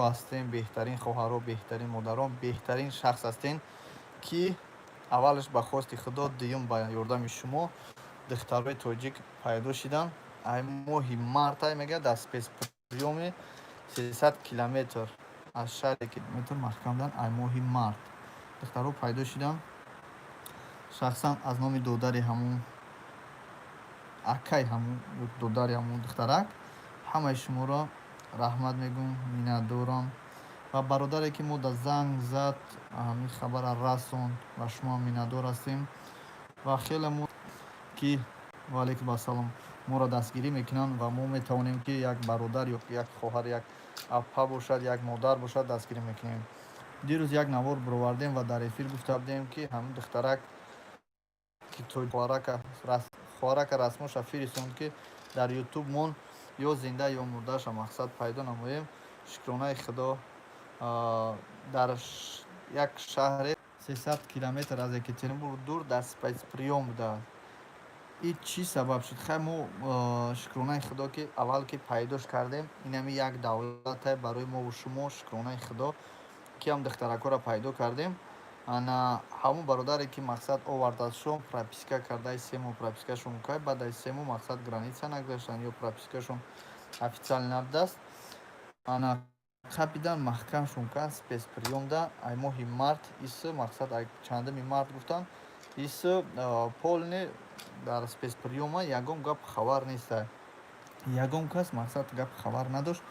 Ҳастем, беҳтарин хоҳаро, беҳтарин модарон, беҳтарин шахс ҳастем, ки аввалаш ба хости Худо, дуюм ба ёрдами шумо духтарои тоҷик пайдо шиданд. Ай моҳи мартай, мегӯяд, дар спецприёми 300 километр аз шаҳре километр маҳкам буданд. Ай моҳи март духтаро пайдо шиданд. Шахсан аз номи додари ҳамун, акай ҳамун, додари ҳамун духтарак ҳамаи шуморо раҳмат мегӯм, миннатдорам. Ва бародаре, ки мо да занг зад, ҳамин хабара расонд, ба шумо миннатдор ҳастем. Ва хеле мо ки, ваалайкум ассалом, моро дастгирӣ мекунанд ва мо метавонем, ки як бародар ё як хоҳар, як апа бошад, як модар бошад, дастгирӣ мекунем. Дирӯз як навор бировардем ва дар эфир гуфта будем, ки ҳамин духтарак, ки хоҳарака расмоша фиристонд, ки дар Ютуб мон, ё зинда, ё мурдаша, мақсад, пайдо намоем. Шукронаи Худо, дар як шаҳре, 300 километр аз Екатеринбург дур, дар спецприём буда. И чӣ сабаб шуд? Хай, мо, шукронаи Худо, ки аввал ки пайдош кардем, инами як давлате барои мову шумо. Шукронаи Худо, ки ҳам духтаракҳоро пайдо кардем. Ана ҳамун бародаре, ки, мақсад, овардашон, прописка кардаи, 3 моҳ пропискашон кард. Баъд аз 3 моҳ, мақсад, граница нагузаштанд ё пропискашон официально набудааст. Ана қапидан, маҳкамшон кард спецприёмда ай моҳи март. Ис, мақсад, ай чандуми март гуфтанд, ис полный дар спецприёма, ягон гап хабар неста. Ягон кас, мақсад, гап хабар надошт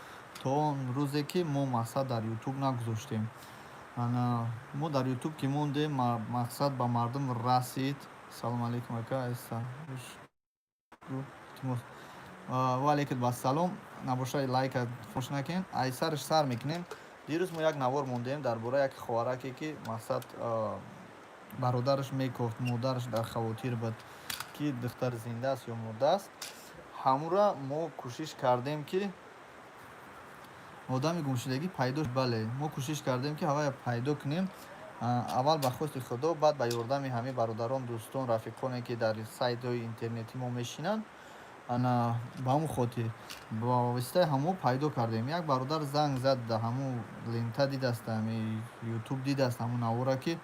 то он рӯзе, ки мо, мақсад, дар Ютуб нагузоштем. Ана мо дар Ютуб ки мондем, мақсад, ба мардум расид. Салому алейкум, ака. Ва алейкум ассалом. Набошад, лайка фош накунед. Ай сараш сар мекунем. Дирӯз мо як навор мондем дар бораи як хоҳараке, ки, мақсад, бародараш мекофт, модараш дар хавотир буд, ки духтар зинда аст ё мурда аст. Ҳамура мо кӯшиш кардем, ки одами гумшудагӣ пайдо. Бале, мо кӯшиш кардем, ки ҳавая пайдо кунем. Аввал ба хости Худо, баъд ба ёрдами ҳамаи бародарон, дӯстон, рафиқоне, ки дар сайтҳои интернетӣ мо мешинанд. Ана ба ҳамун хотир, ба воситаи ҳамо пайдо кардем. Як бародар занг зад, да ҳамун лента дидаст, ҳами Ютуб дидаст ҳамун навора, ки,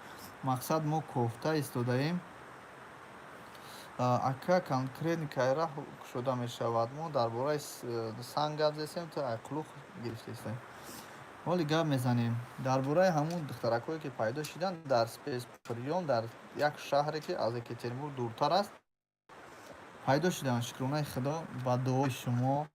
мақсад, мо кофта истодаем. Ака, конкретно кайра кушода мешавад? Мо дар бораи санг гап зестем, ту айқулуқ гирифтаистаи. Ҳоли гап мезанем дар бораи ҳамун духтаракҳое, ки пайдо шиданд дар спецприём, дар як шаҳре, ки аз Екатеринбург дуртар аст, пайдо шуданд. Шукронаи Худо, ба дуои шумо,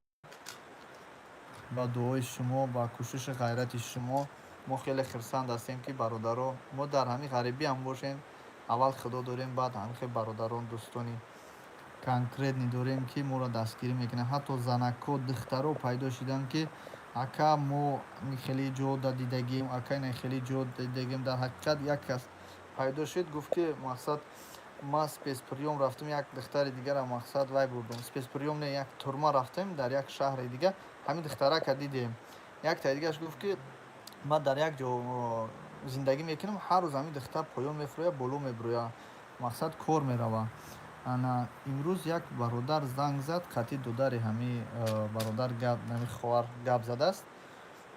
ба дуои шумо, ба кӯшиши ғайрати шумо. Мо хеле хирсанд ҳастем, ки бародаро, мо дар ҳамин ғарибиам бошем, аввал Худо дорем, баъд ҳамин хел бародарон, дӯстони конкретный дорем, ки моро дастгирӣ мекунанд. Ҳатто занакҳо, духтаро пайдо шуданд, ки ака, мо хеле ҷо да дидагем, ака, ина хеле ҷо дидагем. Дар ҳақиқат, як кас пайдо шуд, гуфт, ки, мақсад, ман спецприём рафтам, як духтари дигара, мақсад, вай бурдум. Спецприём не, як турма рафтем дар як шаҳри дига, ҳамин духтарака дидем. Яктаи дигараш гуфт, ки ман дар як ҷо зиндагӣ мекунам, ҳар рӯз ҳамин духтар поён мефурӯяд, боло мебурӯяд, мақсад, кор меравад. Ана имрӯз як бародар занг зад, қатъи додари ҳамин бародар гап, ҳамин хоҳар гап задааст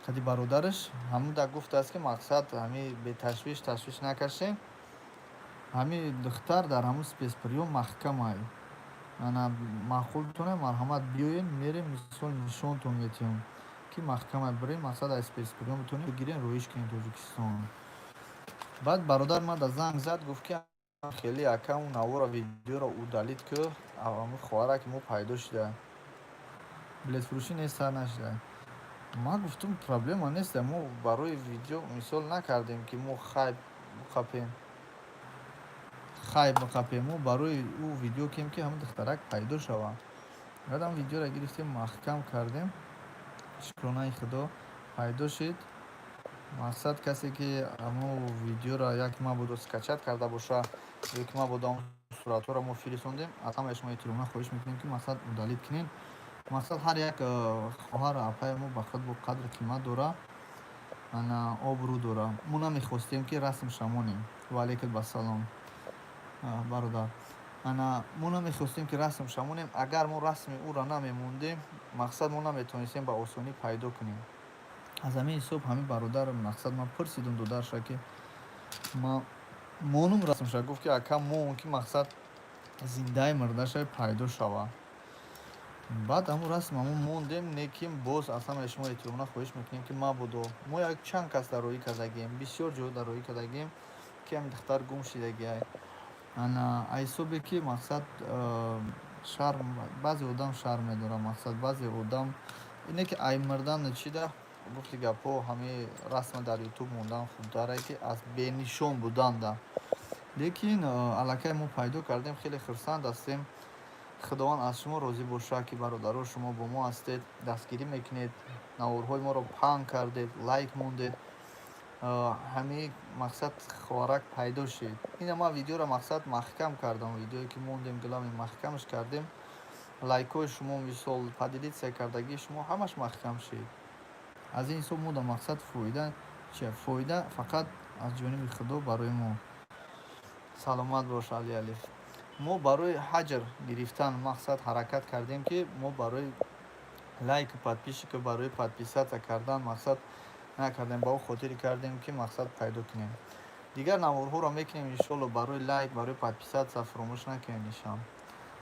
қатъи бародараш. Ҳамун да гуфтааст, ки, мақсад, ҳамин беташвиш, ташвиш накашем, ҳамин духтар дар ҳамун спецприём маҳкамай. Ана маъқултоне, марҳамат, биёед, мерем, мисол, нишонтон метиҳем, ки маҳкамай. Бирем, мақсад, аз спецприём битонем бигирем, роиш кунем Тоҷикистон. Баъд бародар ман да занг зад, гуфт, ки хеле, ака, он навора, видеоро удалить ку, ҳамун хоҳара, ки мо пайдо шуда, билетфурӯшӣ нест, сар нашуда. Ман гуфтум, проблема нест, мо барои видео мисол накардем, ки мо хайп қапем, хайп қапем. Мо барои ӯ видео кем, ки ҳамун духтарак пайдо шавад. Баъдам видеоро гирифтем, маҳкам кардем. Шукронаи Худо, пайдо шуд. Мақсад, касе, ки ҳамун видеоро як мабодо скачать карда боша ё ки мабодо он суратҳоро мо фиристондем, аз ҳамаи шумо эҳтиромона хоҳиш мекунем, ки, мақсад, удалить кунед. Мақсад, ҳар як хоҳару апаи мо ба худ бо қадру қимат дора, ана обрӯ дора. Мо намехостем, ки расм шамонем. Ваалайкум ассалом, бародар. Ана мо намехостем, ки расм шамонем. Агар мо расми ӯро намемондем, мақсад, мо наметавонистем ба осонӣ пайдо кунем. Аз ҳамин ҳисоб ҳамин бародар, мақсад, ман пурсидум додарша, ки ма монум расмша, гуфт, ки ака, мон, ки мақсад зиндаи мурдаша пайдо шава. Баъд ҳамун расм ҳамун мондем. Лекин боз аз ҳамаи шумо эҳтиромона хоҳиш мекунем, ки мабодо мо як чанд кас дар роҳӣ кардагием, бисёр ҷо дар роҳӣ кардагием, ки ҳамин духтар гум шидагиай. Ана ҳисобе, ки мақсад шарм, баъзе одам шарм медорад, мақсад, баъзе одам ине, ки ай мурдан чида гуфти гапҳо, ҳамаи расма дар Ютуб мондан хубтаре, ки аз бенишон буданда. Лекин аллакай мо пайдо кардем, хеле хурсанд ҳастем. Худованд аз шумо розӣ бошад, ки бародаро, шумо бо мо ҳастед, дастгирӣ мекунед, наворҳои моро паҳн кардед, лайк мондед. Ҳамин мақсад хоҳарак пайдо шид. Ина ман видеоро, мақсад, маҳкам кардам. Видеое, ки мондем, главный маҳкамаш кардем. Лайкҳои шумо, мисол, поделиться кардагии шумо, ҳамаш маҳкам шид. Аз ин ҳисоб мо дар мақсад фоида чи? Фоида фақат аз ҷониби Худо барои мо. Саломат бош, Али Алиф. Мо барои ҳаҷр гирифтан, мақсад, ҳаракат кардем, ки мо барои лайку подписчику, барои подписаться кардан, мақсад, накардем, ба о хотире кардем, ки мақсад пайдо кунем. Дигар наворҳоро мекунем, иншолло. Барои лайк, барои подписаться фуромӯш накунем нишон.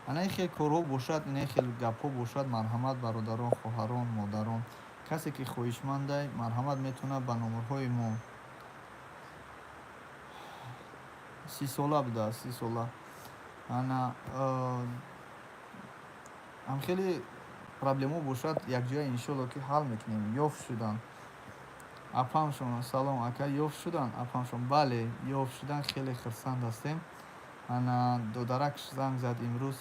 Ана ин хел корҳо бошад, ина хел гапҳо бошад. Марҳамат, бародарон, хоҳарон, модарон, касе ки хоҳишмандай, марҳамат, метавонад ба номерҳои мо. 30 сола будааст, 30 сола. Ана ҳам хеле проблемаҳо бошад, якҷоя, иншолло, ки ҳал мекунем. Ёфт шудан апамшон. Салом, ака, ёфт шудан апамшон? Бале, ёфт шудан, хеле хурсанд ҳастем. Ана додаракш занг зад имрӯз,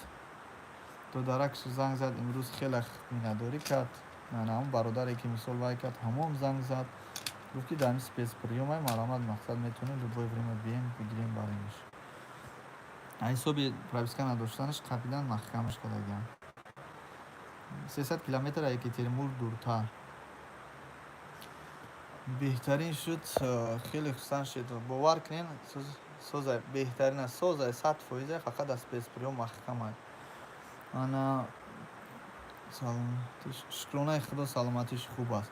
додаракш занг зад имрӯз, хеле миннатдорӣ кард. Ана ҳамон бародаре, ки мисол вай кард, ҳамон занг зад, гуфт, ки дар ҳамин спецприёмай, марҳамат, мақсад, метавонем любое время бием, бигирем, баремш. Ҳисоби прописка надоштанаш қапидан, маҳкамаш кардагиам. 300 километр Екатеринбург дуртар. Беҳтарин шуд, хеле хурсанд шуд. Бовар кунед, созай, беҳтарин аст, созай, 100%, фақат аз спецприём маҳкамай. Ана шукронаи Худо, саломатиш хуб аст.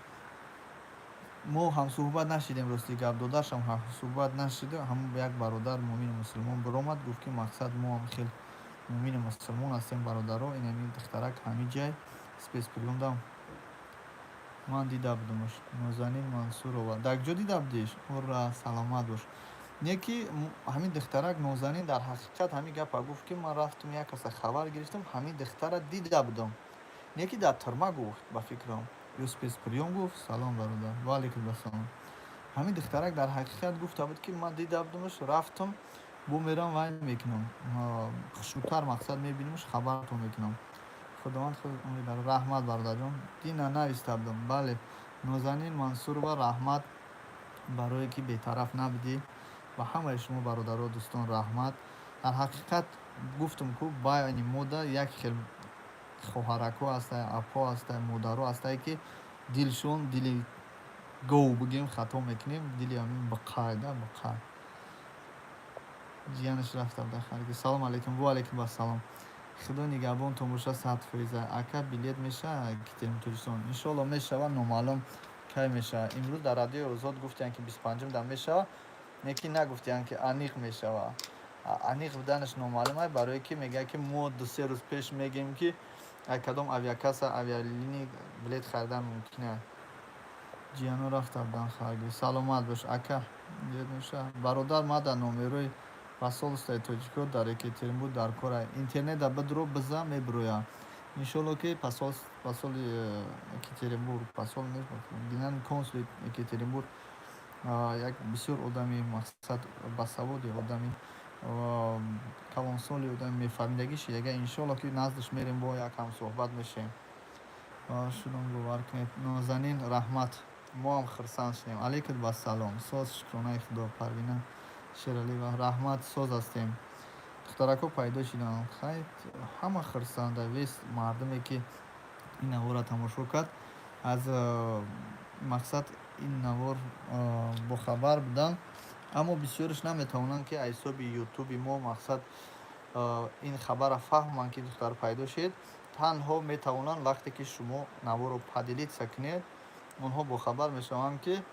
Мо ҳамсӯҳбат нашидем, рости гап, додаршам ҳамсӯҳбат нашида. Ҳамон як бародар, муъмини мусулмон, биромад, гуфт, ки мақсад, мо ҳам хел муъмини мусулмон ҳастем, бародаро, инами духтарак ҳамин ҷай спецприёмдам ман дида будумаш. Нозанин Мансурова, дар куҷо дида будиш? Ура, саломат бош. Не, ки ҳамин духтарак Нозанин дар ҳақиқат ҳамин гапа гуфт, ки ман рафтум, як каса хабар гирифтам, ҳамин духтара дида будам. Не, ки дар тюрьма гуфт, ба фикрам, ё спецприём гуфт. Салом, бародар, ва алайкум ассалом. Ҳамин духтарак дар ҳақиқат гуфта буд, ки ман дида будумаш, рафтум, бо мерам, вай мекунам, хушнудтар, мақсад, мебинамш, хабартон мекунам. Худованд худ. Раҳмат, бародарҷон. Дина нависта будам, бале. Нозанин Мансурова, раҳмат барое ки бетараф набудӣ. Ва ҳамаи шумо, бародаро, дӯстон, раҳмат. Дар ҳақиқат гуфтум, ку байни мода як хел хоҳаракҳо ҳастанд, апҳо ҳастанд, модаро ҳастанд, ки дилшон дили гов бигем, хато мекунем, дили ҳамин биқайда биқай. Ҷиянаш рафта буда хариди. Салом алейкум, ва алейкум ассалом. Худо нигаҳбонтон бошад 100%. Ака, билет мешавад Екатеринбург, Тоҷикистон? Иншоалло, мешавад, номаълум кай мешавад. Имрӯз дар Радиои Озод гуфтиянд, ки 25-ум да мешавад, лекин нагуфтиянд, ки аниқ мешавад. Аниқ буданаш номаълум ай, барое ки мегӯяд, ки мо 2-3 рӯз пеш мегӯем, ки ай кадом авиакасса, авиалиния билет харидан мумкин аст. Ҷияно рафта буданд харгӣ. Саломат бош, ака, билет мешавад. Бародар, ма дар номерои посольствои тоҷикҳо дар Екатеринбург дар кор ай. Интернета бидро, бизан, мебирояд. Иншоалло, ки посоли Екатеринбург, посол, генеральный консули Екатеринбург як бисёр одами, мақсад, басаводи одами, калонсоли одами, мефаҳмидагӣ шидага. Иншоалло, ки наздиш мерем, бо як ҳамсӯҳбат мешавем. Шудам, бовар кунед. Нозанин, раҳмат, мо ҳам хурсанд шудем. Алейкум ассалом. Соз, шукронаи Худо. Парвина Шералиева, раҳмат, соз ҳастем. Духтаракҳо пайдо шуданд, хайр, ҳама хурсанда. Весь мардуме, ки ин наворро тамошо кард, аз мақсад ин навор бохабар буданд, аммо бисёраш наметавонанд, ки аз ҳисоби Ютуби мо, мақсад, ин хабарро фаҳманд, ки духтар пайдо шуд. Танҳо метавонанд, вақте ки шумо наворро поделиться кунед. Онҳо бохабар мешаванд, ки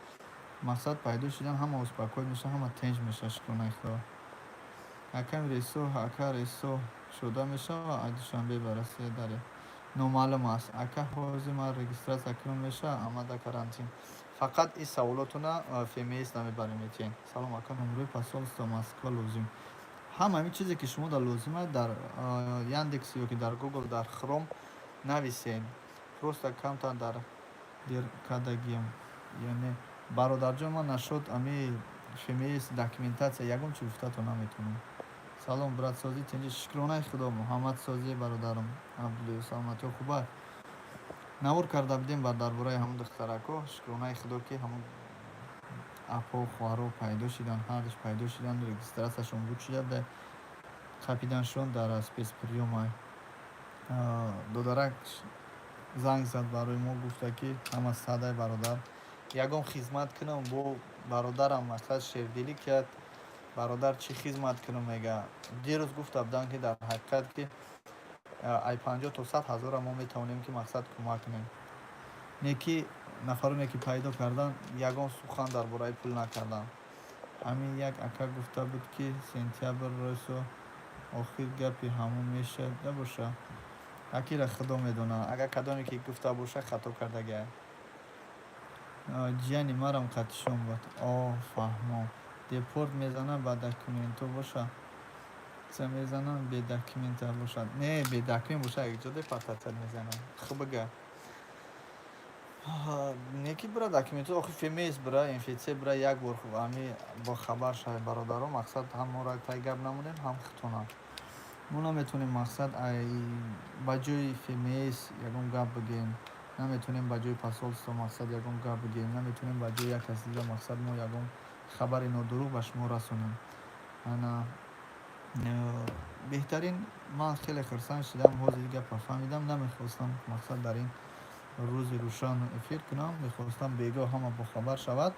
мақсад пайдо шудан, ҳама успокой мешаванд, ҳама тинҷ мешавад. Шукронаи Худо. Акам рейсо, ака, рейсо шуда мешавад аз Душанбе ба Россия даре? Номаълум аст, ака. Ҳозир ман регистрация кунам, мешавад? Амада карантин. Фақат ин саволотуна ФМС намебарем, метиҳен. Салом, ака, номерои посольство Москва лозим. Ҳама ҳамин чизе, ки шумо дар лозим аст, дар Яндекс ё ки дар Гугл, дар Хром нависен. Просто камтар дар дер кардагиам ё не, бародарҷон, ман нашуд ами ФМС документация ягон чи гуфтато наметавонам. Салом, брат, созӣ, тинҷи? Шукронаи Худо, Муҳаммад, созӣ, бародарам Абдулло, саломатиҳо хуба. Навор карда будем бар дар бораи ҳамон духтарако. Шукронаи Худо, ки ҳамон апо, хоҳаро пайдо шиданд, ҳардуш пайдо шиданд, регистрацияшон буд шуда буда, қапиданшон дар спецприём ай. Додарак занг зад барои мо, гуфта, ки ҳама садай, бародар, ягон хизмат кунам бо бародарам. Мақсад шердилӣ кард. Бародар, чӣ хизмат кунам, мега. Дирӯз гуфта будам, ки дар ҳақиқат, ки ай 50 то 100 ҳазора мо метавонем, ки мақсад кӯмак кунем. Не ки нафароне, ки пайдо кардан, ягон сухан дар бораи пул накарданд. Ҳамин як ака гуфта буд, ки сентябр рӯзо охир гапи ҳамон мешада боша. Акира Худо медонад. Агар кадоме ки гуфта боша, хато кардагиай. Ҷияни марам қатишон буд. О, фаҳмо. Депорт мезанад, ба документҳо боша, ча мезананд, бе документа бошад? Не, бе документ боша, якҷо депортация мезананд. Хуб, бага не ки бира документҳо охи ФМС бира, МФЦ бира, як бор ами бохабар шавед, бародаро. Мақсад, ҳам моро тай гап намонем, ҳам худтона. Мо наметавонем, мақсад, ай ба ҷои ФМС ягон гап бигӯем, наметавонем ба ҷои посольство, мақсад, ягон гап бигӯем, наметавонем ба ҷои як каси дига, мақсад, мо ягон хабари нодуруғ ба шумо расонем. Ана беҳтарин, ман хеле хурсанд шудам, ҳозир гапа фаҳмидам. Намехостам, мақсад, дар ин рӯзи рӯшан эфир кунам, мехостам бегоҳ ҳама бохабар шавад,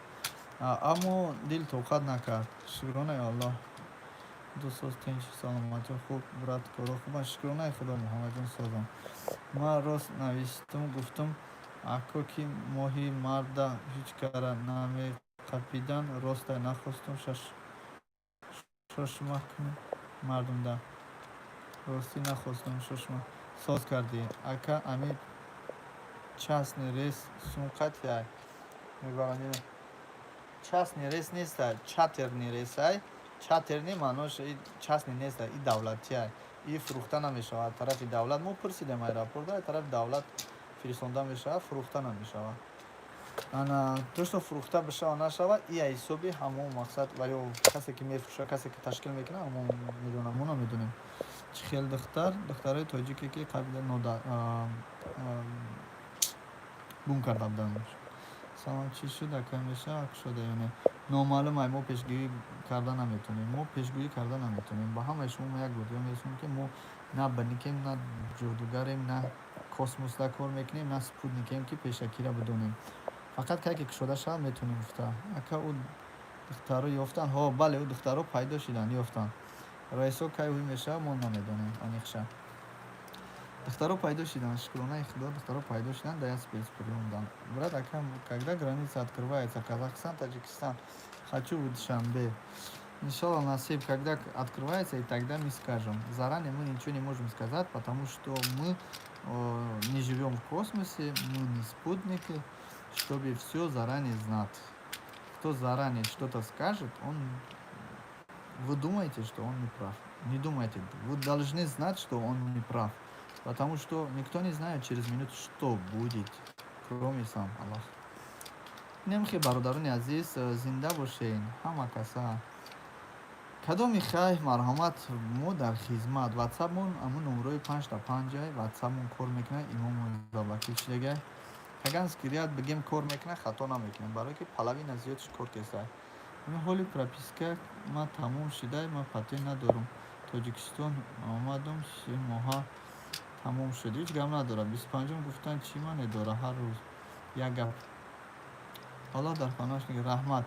аммо дил тоқат накард. Шукронаи Аллоҳ. Дӯстоз, тинч, саломатӣ хуб, брат, коро хубанд? Шукронаи Худо, Муҳаммадҷон, созам. Ман рост навиштум, гуфтум, ако, ки моҳи марда ҳеҷ кара намеқапидан, ростай, нахостум шошма кунем мардумда. Ростӣ, нахостум шошма. Соз кардӣ, ака. Ами частный рейс сумқатяй мебаранд? Частный рейс неста, чартерный рейсай. Чартерный маънош частный неста, и давлатиай, и фурӯхта намешавад тарафи давлат. Мо пурсидем аэропорт, тарафи давлат фиристонда мешавад, фурӯхта намешавад. Ана то что фурӯхта бишава, нашава, и ҳисоби ҳамон, мақсад, ва ё касе, ки мефурӯша, касе, ки ташкил мекунад, ҳамон медонам. Мо намедонем, чӣ хел духтарои тоҷике, ки қабила гум карда буданд. Салом, чӣ шуд, ака, мешава кушода ё не? Номаълум ай, мо пешгӯӣ карда наметавонем, мо пешгӯӣ карда наметавонем. Ба ҳамаи шумо мо як бор дига мерасонем, ки мо на баникем, на ҷодугарем, на космосда кор мекунем, на спутникем, ки пешакиро бидонем. Фақат кай ки кушода шавад, метавонем гуфта. Ака, ӯ духтаро ёфтанд? Ҳо, бале, ӯ духтаро пайдо шуданд, ёфтанд. Раисо кай ҳуй мешавад, мо намедонем аниқша. Духтаро пайдо шуданд, шукронаи Худо, духтаро пайдо шуданд, дар як спецприём буданд. Брат, ака, когда граница открывается, Казахстан, Таджикистан? Хочу в Душанбе. Иншаллах, насиб, когда открывается, и тогда мы скажем. Заранее мы ничего не можем сказать, потому что мы не живем в космосе, мы не спутники, чтобы все заранее знать. Кто заранее что-то скажет, он, вы думаете, что он не прав. Не думайте, вы должны знать, что он не прав. Потому что никто не знает, через минуту что будет, кроме сам Аллах. Немхи, бародарони азиз, зинда бошен ҳама каса. Кадоми хай, марҳамат, мо дар хизмат. Ватсапмон амун номерои панҷта панҷай, ватсапмон кор мекунад, имомон заблокир шудагай. Агар скрият бигем, кор мекунад, хато намекунем, барое ки половина зиёдш кор кесай. Ҳамин ҳоли прописка ма тамом шудай, ма патент надорум. Тоҷикистон омадум, 3 моҳа тамом шуд. Ҳеҷ гап надорад. 25-ум гуфтан, чӣ маъне дорад, ҳар рӯз як гап. Аллоҳ дар паноҳаш нигаҳ. Раҳмат,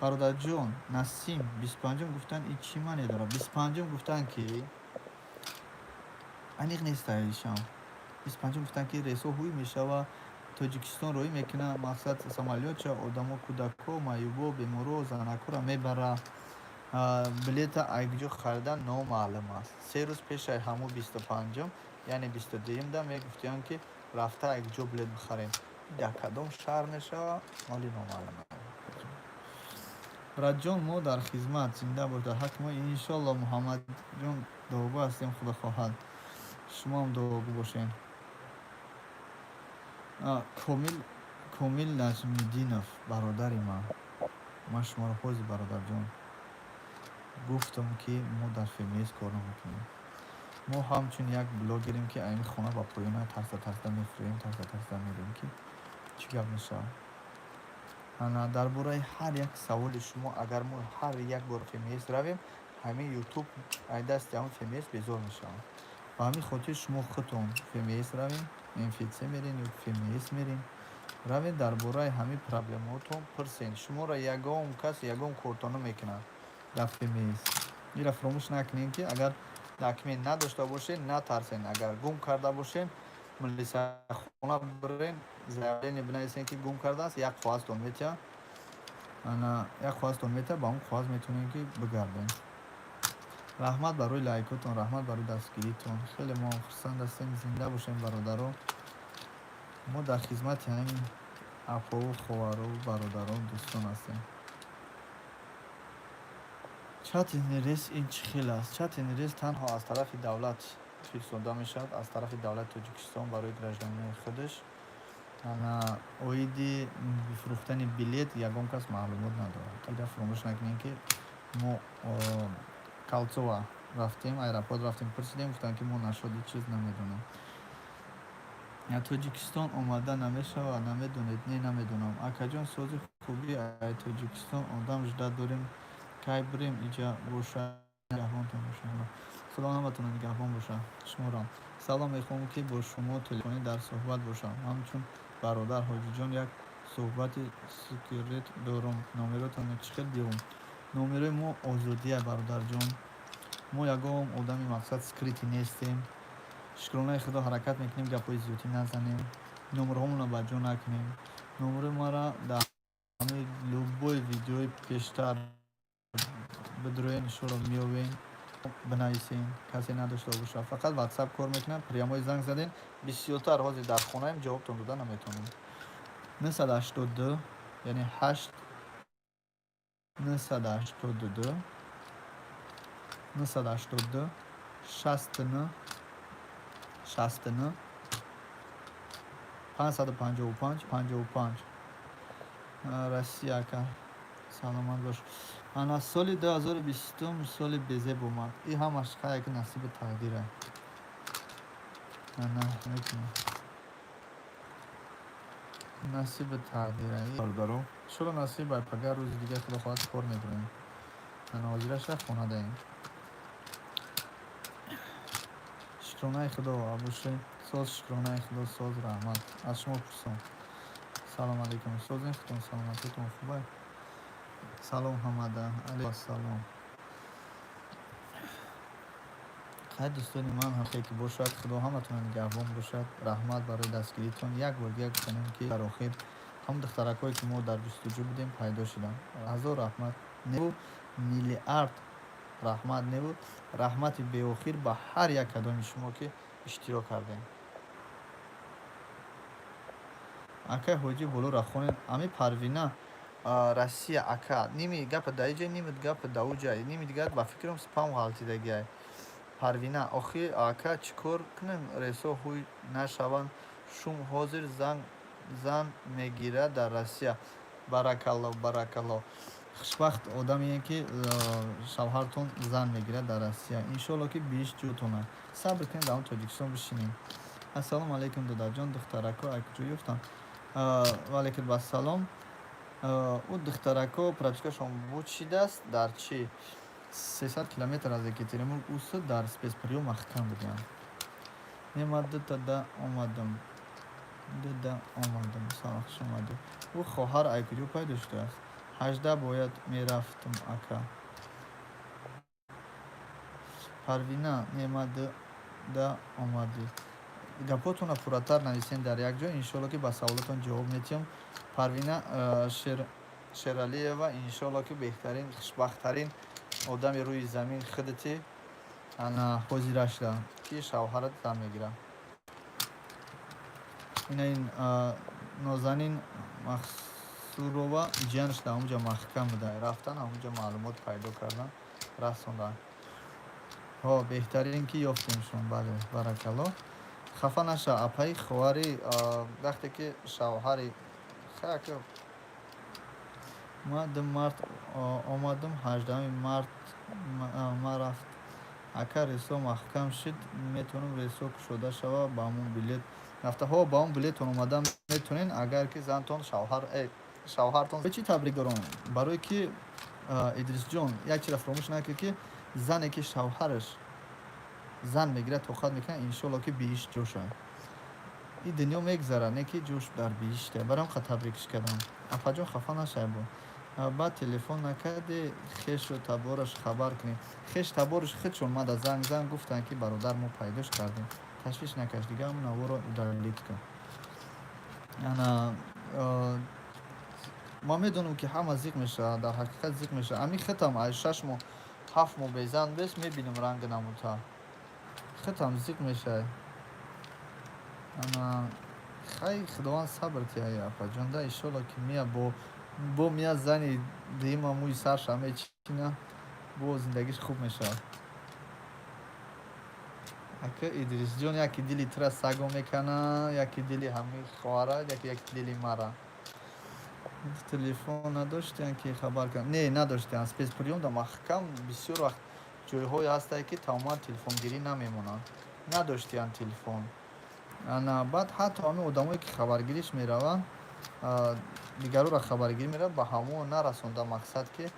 бародарҷон Насим. 25-ум гуфтан, и чӣ маъне дорад? 25-ум гуфтан, ки аниқ нест, ишам. 25-ум гуфтан, ки рейсҳо ҳуй мешава. Тоҷикистон роҳӣ мекунад, мақсад самолётча одамо, кӯдакҳо, маъюбо, беморо, занакҳоро мебара. Билета айкуҷо харидан номаълум аст. 3 рӯз пешаи ҳамун 25-ум, яъне 22-юмда мегуфтиям, ки рафта айкуҷо билет бихарем. Дар кадом шаҳр мешавад, ҳоли номаълум. Братҷон, мо дар хизмат, зинда бош, дар ҳаққи мо иншолло. Муҳаммадҷон, дуогӯ ҳастем, Худо хоҳад, шумоам дуогӯ бошед. Комил, Комил Наҷмиддинов, бародари ман, ман шуморо ҳозир, бародарҷон, гуфтам, ки мо дар ФМС кор намекунем. Мо ҳамчун як блогерем, ки айни хона ба поёна тарса тарсида мефурӯем, тарса тарсида мерем, ки чӣ гап мешавад. Ана дар бораи ҳар як саволи шумо, агар мо ҳар як бор ФМС равем, ҳамин Ютуб ай дасти ҳамин ФМС безор мешавад. Ба ҳамин хотир шумо худтон ФМС равем, МФЦ мерем ё ФМС мерем, равед, дар бораи ҳамин проблемаотон пурсен. Шуморо ягон кас ягон кортона мекунад дар ФМС. Ира фуромӯш накунед, ки агар документ надошта бошед, натарсен. Агар гум карда бошед, милисияхона бирен, заявление бинависен, ки гум кардааст, як коғазтон метиҳад. Ана як коғазтон метиҳад, ба он коғаз метавонед, ки бигарден. Раҳмат барои лайкотон, раҳмат барои дастгиритон, хеле мо хурсанд ҳастем. Зинда бошем, бародаро. Мо дар хизмати ҳамин апову ховару бародарон, дӯстон ҳастем. Чати рейс ин чӣ хел аст? Чати рейс танҳо аз тарафи давлат фиристода мешавад, аз тарафи давлати Тоҷикистон барои гражданинои худаш. Ана оиди фурӯхтани билет ягон кас маълумот надорад. Ида фуромӯш накунем, ки мо Кольцово рафтем, аэропорт рафтем, пурсидем, гуфтанд, ки мо насчёт и чиз намедонем. Тоҷикистон омада намешавад, намедонед? Не, намедонам. Акаҷон, сози хубӣ, ай Тоҷикистон одам ждать дорем, кай бирем иҷа боша. Нигаҳбонтон боша, Худо ҳаматонро нигаҳбон боша, шуморо. Салом, мехоҳам, ки бо шумо телефонӣ дар суҳбат бошам, ҳамчун бародар. Ҳоҷиҷон, як суҳбати секрет дорам, номеротонро чӣ хел диҳум? Номерои мо озодия, бародарҷон. Мо ягон одами мақсад скрытый нестем. Шукронаи Худо, ҳаракат мекунем, гапҳои зиёдӣ назанем, номерҳомонро ба ҷо накунем. Номерои маро дар ҳамаи любой видеои пештар бидроен, шуро меёбем. Бинависен, касе надошта бошад, фақат Ватсап кор мекунад. Прямой занг заден, бисёртар ҳозир дар хонаем, ҷавобтон дода наметавонем. 982, яъне 8 982 982 69 69 555 55. Россия, ака, саломат бош. Ана соли 2020 соли безеб омад. И ҳамаш хаяки насиби тақдира. Ана мекунем, насиби тақдира, бародаро. Шуро насиб, агар рӯзи дигар, Худо хоҳад, кор медорем. Ана ҳозираша хонадаем. Шукронаи Худо, абуше, соз. Шукронаи Худо, соз, раҳмат, аз шумо пурсом. Салом алейкум, созем, худтон, саломатитон хубай? Салом ҳамада, алейкум. Хай, дӯстони ман, ҳақе ки бошад, Худо ҳаматонро нигаҳбон бошад. Раҳмат барои дастгиритон. Як бор дигар гуфтанем, ки дар охир ҳамон духтаракҳое, ки мо дар ҷустуҷӯ будем, пайдо шуданд. Ҳазор раҳмат неву миллиард раҳмат неву раҳмати беохир ба ҳар як кадоми шумо, ки иштирок кардем. Акай Ҳоҷӣ, болоро хонед. Ами Парвина, Россия, ака, ними гапа дар иҷа, ними гапа дар уҷа, ними дигар ба фикрам спам ғалтидагиай. Парвина, охи ака, чӣ кор кунем, рейсҳо ҳуй нашаванд? Шум ҳозир зан мегирад дар Россия. Баракалло, баракалло. Хушбахт одамие, ки шавҳартон зан мегирад дар Россия. Иншоалло, ки биҳишт ҷӯтона. Сабр кунед, дар он Тоҷикистон бишинем. Ассалому алайкум, дадаҷон, духтарако ай куҷо ёфтам? Ваалайкум ассалом. Ӯ духтарако пропискашон буд шидааст дар чи 300 километр аз Екатеринбург усу дар спецприём маҳкам будиям. Не, ман дута да омадам, дуда омадам. Салом, хуш омадед. Ӯ хоҳар ай куҷо пайдо шудааст? 18 бояд мерафтум, ака. Парвина, не, ман да омадӣ. Гапотонро пурратар нависен дар як ҷо, иншоалло, ки ба саволотон ҷавоб метиҳам. Парвина Шералиева, иншоалло, ки беҳтарин, хушбахттарин одами рӯи замин худати. Ана ҳозира шуда, ки шавҳарат зан мегирад. Ина ин Нозанин Махсурова ҷиянаш дар ҳамунҷа маҳкам буда, рафтан, ҳамунҷа маълумот пайдо кардан, расондан. Ҳо, беҳтарин, ки ёфтемшон. Бале, баракалло. Хафа наша, апаи хоҳари. Вақте ки шавҳари хаяка ма 2 март омадам, 18-уми март ма рафт. Ака, ресо маҳкам шид, метавонам ресо кушода шава ба ҳамон билет рафта? Ҳо, ба он билетон омадан метавонен, агар ки зантон шавҳар, шавҳартон. Чӣ табрик дорам? Барое ки, Идрисҷон, як чизро фаромӯш накунед, ки зане ки шавҳараш зан мегирад, тоқат мекунад, иншоалло, ки биҳишт ҷоша. Ин дунё мегзарад, не ки ҷош дар биҳиште. Барам қа табрикш кардам. Апаҷон, хафа нашай. Бо баъд телефон накарди, хешу табораш хабар кунем. Хеш табораш худшон мада занг зан, гуфтанд, ки бародар, мо пайдош кардем, ташвиш накаш. Дига ҳамн наворо удалить кун. Ана ман медонам, ки ҳама зиқ мешавад, дар ҳақиқат зиқ мешавад. Ами хитам аз 6 моҳ, 7 моҳ безан бес, мебинам ранги намута, хитам зиқ мешавад. Ана хай, Худованд сабр тиҳай, апаҷон, да. Иншолло, ки мия бо мия зани дуюма мӯи сарша мечина, бо зиндагиш хуб мешавад. Ака Идрисҷон, яки дили тура саго мекана, яки дили ҳамин хоҳара, яки дили мара. Телефон надоштиан, ки хабар кунанд? Не, надоштиан. Спецприём да маҳкам бисёр вақт ҷойҳое ҳастае, ки тамоман телефонгирӣ намемонанд. Надоштиан телефон. Ана баъд ҳатто ҳамин одамое, ки хабаргириш мераванд, дигарора хабаргирӣ мераванд, ба ҳамон нарасонда. Мақсад, ки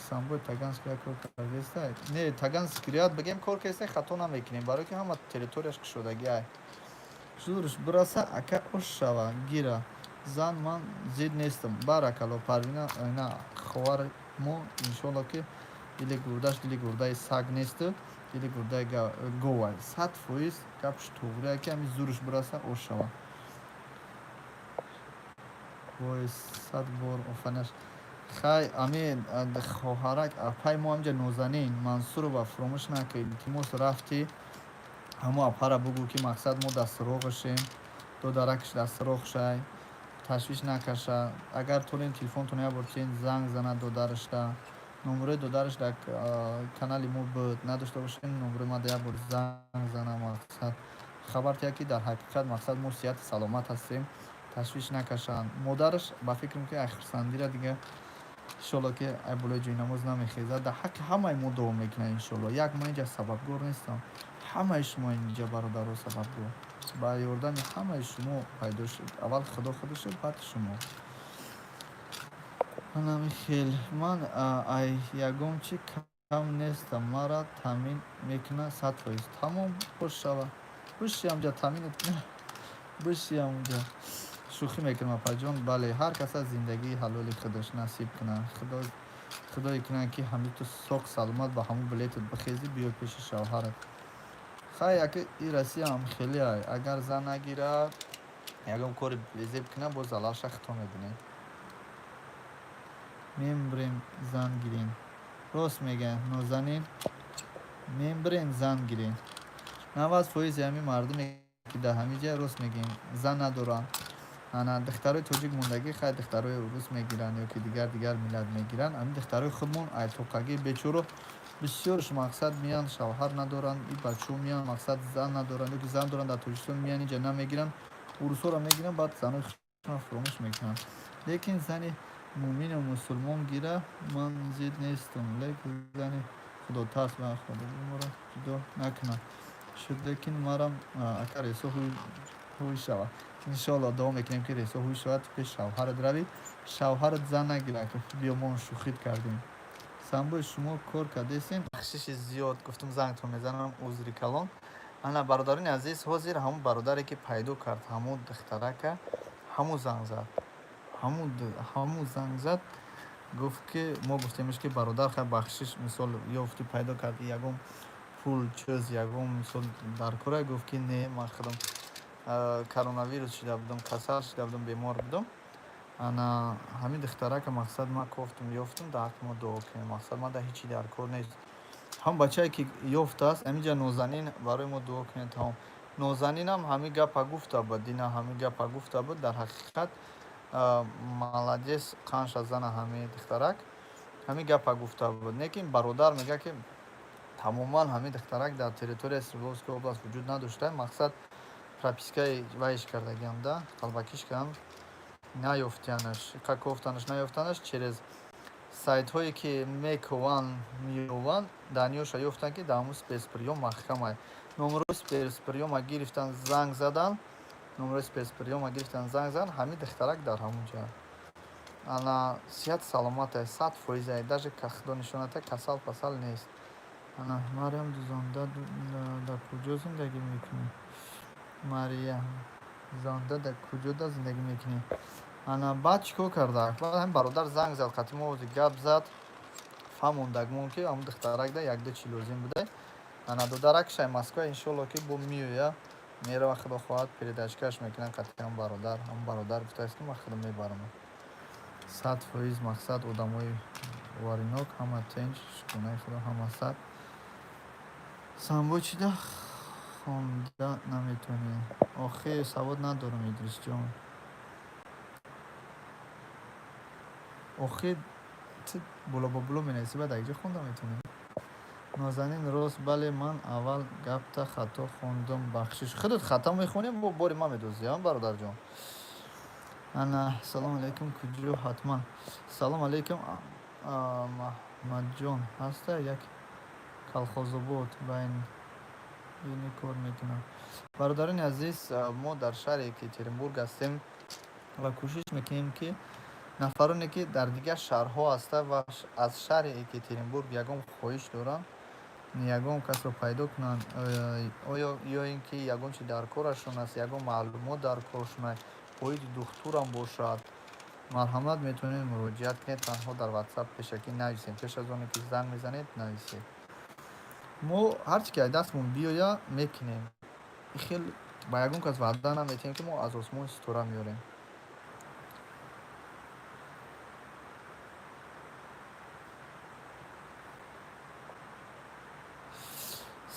самбои Таганский кор кардеста? Не, Таганский ряд бигем, кор кардеста, хато намекунем, барое ки ҳама территорияш кушодагӣ ай. Зурш бираса, ака, ош шава, гира зан, ман зид нестам. Баракалло, Парвина, ина ховари мо, иншоалло, ки дили гурдаш дили гурдаи саг несту, дили гурдаи говай, 100% гапш туғрия, ки ҳами зурш бираса, ош шава. Вой, сад бор офанаш. Хай, ами хоҳарак, апай мо ҳамҷа Нозанин Мансурова, фуромӯш накӣ, илтимос. Рафтӣ, ҳамо апара бугӯ, ки мақсад мо дастроғашем, додаракш дастроғшай, ташвиш накаша. Агар тонен, телефонтон як бор тиен, занг занад додарашда. Номерои додараш дар канали мо буд. Надошта бошем, номерои мада як бор занг зана. Мақсад, хабар тия, ки дар ҳақиқат, мақсад, мо сиҳати саломат ҳастем, ташвиш накашанд. Модараш, ба фикрам, ки ай хурсандира дига, иншолло, ки ай болои ҷойнамоз намехезад. Дар ҳаққи ҳамаи мо дуо мекунад, иншолло. Як ман инҷа сабабгор нестам, ҳамаи шумо инҷа, бародаро, сабабгор. Ба ёрдами ҳамаи шумо пайдо шуд. Аввал Худо худо шуд, баъд шумо. Анами хел. Ман ай ягон чи кам нестам, мара таъмин мекунад 100%. Тамом, бош шава, биши ҳамҷа, таъминат куна, биши ҳамҷа. Шӯхӣ мекунам, апаҷон. Бале, ҳар кас аз зиндагии ҳалоли худаш насиб кунад. Худо, худое кунад, ки ҳами ту соқ саломат ба ҳамун билетат бихезӣ, биёй пеши шавҳарат. Хай, ака, и Россияам хеле ай. Агар зан нагирад, ягон кори безеб кунад, боз залалша хито мебинед. Мембрем, зан гирем. Рост мега Нозанин, мембрем, зан гирем. 90%-и ҳамин мардуме, ки дар ҳамин ҷа, рост мегӯем, зан надоранд. Ана духтарои тоҷик мондагӣ, хай, духтарои рус мегиранд ё ки дигар дигар миллат мегиранд. Ҳамин духтарои худмон айтоқагӣ бечоро бисёрш, мақсад, меянд, шавҳар надоранд. И бачаҳо меянд, мақсад, зан надоранд ё ки зан доранд, дар Тоҷикистон меянд, инҷа намегиранд, урусҳоро мегиранд, баъд занои худшонро фуромӯш мекунанд. Лекин зани мӯмину мусулмон гира, ман зид нестам, лекин зани худотарс ва Худо моро ҷудо накунад. Шуд, лекин марам, ака, ресо ҳуй шавад. Иншоалло, дуо мекунем, ки ресо ҳуй шавад, пеш шавҳарат равӣ, шавҳарат зан нагирад. Биё, мо шӯхит кардем. Самбои шумо кор кардесем. Бахшиши зиёд, гуфтум зангтон мезанам, узри калон. Ана, бародарони азиз, ҳозир ҳамун бародаре, ки пайдо кард ҳамун духтарака, ҳамун занг зад, ҳамун занг зад, гуфт, ки мо гуфтемш, ки бародар, хай, бахшиш, мисол, ёфтӣ, пайдо кардӣ, ягон Пул, чиз, ягон мисол дар кора? Гуфт, ки не, ман худам коронавирус шида будам, касал шида будам, бемор будам. Ана ҳамин духтарака, мақсад, ман кофтум, ёфтум, дар ҳаққи мо дуо кунем. Мақсад, ман дар ҳечи дар кор нест. Ҳам бачае, ки ёфтааст ҳаминҷа, Нозанин, барои мо дуо кунед, тамом. Нозанинам ҳамин гапа гуфта буд, дина ҳамин гапа гуфта буд. Дар ҳақиқат, молодец, қанша зана ҳамин духтарак ҳамин гапа гуфта буд. Лекин бародар мегӯяд, ки тамоман ҳамин духтарак дар территорияи Свердловская область вуҷуд надошта. Мақсад, пропискаи вайш кардагиам да қалбакиш кардам, наёфтиянаш, кофтанаш, наёфтанаш. Через сайтҳое, ки мекованд, меёванд, данныеша ёфтанд, ки дар ҳамун спецприём маҳкамай. Номерои спецприёма гирифтан, занг задан, номерои спецприёма гирифтан, занг задан, ҳамин духтарак дар ҳамун ҷа. Ана сиҳат саломатай, 100%-ай, даже худо нишоната, касал пасал нест. Ана Мариям Дузонда, дар куҷо зиндагӣ мекунӣ? Мариям Зонда, дар куҷо да зиндагӣ мекунӣ? Ана баъд чӣ кор карда? Баъд ҳамин бародар занг зад, қати мо ози гап зад, фаҳмондагмон, ки ҳамун духтарак да якду чӣ лозим буда. Ана додаракшай Москва, иншолло, ки бо меоя, мерава, худо хоҳад, передачкаш мекунад қати ҳамун бародар. Ҳамун бародар гуфтааст, ки ман худо мебарам 100%. Мақсад, одамои боваринок, ҳама тинч, шукронаи худо, ҳама сад. Самбо чида хонда наметавонӣ? Охе, савод надорам, Идрисҷон. Охе, ту боло ба боло менависӣ, баъд якҷо хонда метавонӣ. Нозанин, рост, бале, ман аввал гапта хато хондум, бахшиш. Худат хато мехонӣ, бо бори ман медозӣ, а, бародарҷон? Ана салому алайкум, куҷо ҳатман. Салому алайкум, Маҳмадҷон, ҳаста як Колхозобод байн ини кор мекунам. Бародарони азиз, мо дар шаҳри Екатеринбург ҳастем ва кӯшиш мекунем, ки нафароне, ки дар дигар шаҳрҳо ҳаста ва аз шаҳри Екатеринбург ягон хоҳиш доранд, ягон касро пайдо кунанд, оё ё ин ки ягон чи дар корашон аст, ягон маълумот дар корашон аст, оиди духтурам бошад, марҳамат, метавонед муроҷиат кунед. Танҳо дар Ватсап пешакӣ нависед, пеш аз оне ки занг мезанед, нависед. Мо ҳарчи ки аз дастмон биёя, мекунем. Хел ба ягон кас ваъда наметиҳем, ки мо аз осмон ситора меорем.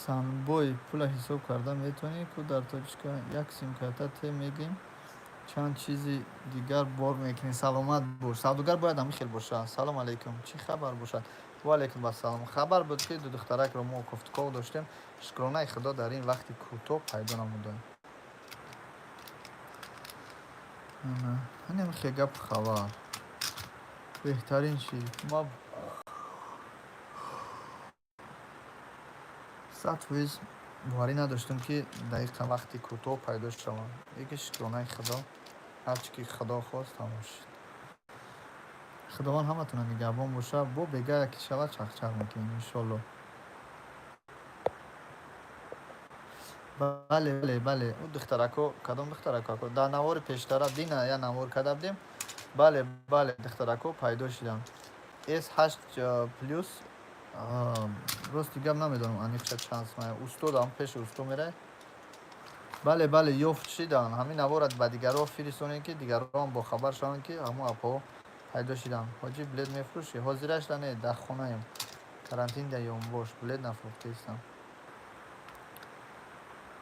Санбой, пула ҳисоб карда метавонӣ ку? Дар тоҷика як симкарта те мегем, чанд чизи дигар бор мекунӣ. Саломат бош, савдогар бояд ҳамин хел бошад. Салом алейкум, чӣ хабар бошад? Ва алейкум ассалом. Хабар буд, ки ду духтаракро мо кофтуков доштем, шукронаи худо, дар ин вақти кӯтоҳ пайдо намудем. Ҳанем хе гапу хабар. Беҳтарин чиз, ма 100% боварӣ надоштам, ки дақиқа вақти кӯтоҳ пайдо шаванд. Яке шукронаи худо, ҳарчи ки худо хост, тамом шуд. Худованд ҳаматона нигаҳбон боша. Бо бега яке шавад, чахчах мекунем, иншолло. Бале, бале, бале, ӯ духтарако, кадом духтарако? Дар навори пештара, дина я навор карда будем. Бале, бале, духтарако пайдо шуданд. С8 плюс, рости гап, намедонам аниқша чанд сумая. Устодам пеши усто мерай. Бале, бале, ёфт шидан. Ҳамин наворат ба дигарҳо фиристонем, ки дигарҳоам бохабар шаванд, ки ҳамун апҳо пайдо шиданд. Ҳоҷӣ, билет мефурӯшӣ? Ҳозирашда не, дар хонаем, карантин да ёмбош, билет нафурӯхтаистам.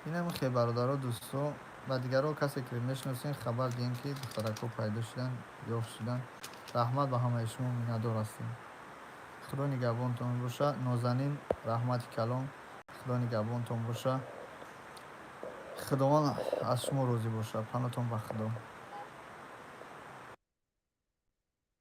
Инам хе, бародаро, дӯсто, ба дигарҳо, касе ки мешиносем, хабар диҳем, ки духтаракҳо пайдо шуданд, ёфт шуданд. Раҳмат ба ҳамаи шумо, миннатдор ҳастем. Худо нигаҳбонтон боша. Нозанин, раҳмати калон, худо нигаҳбонтон боша, худованд аз шумо розӣ боша. Паноҳтон ба худо.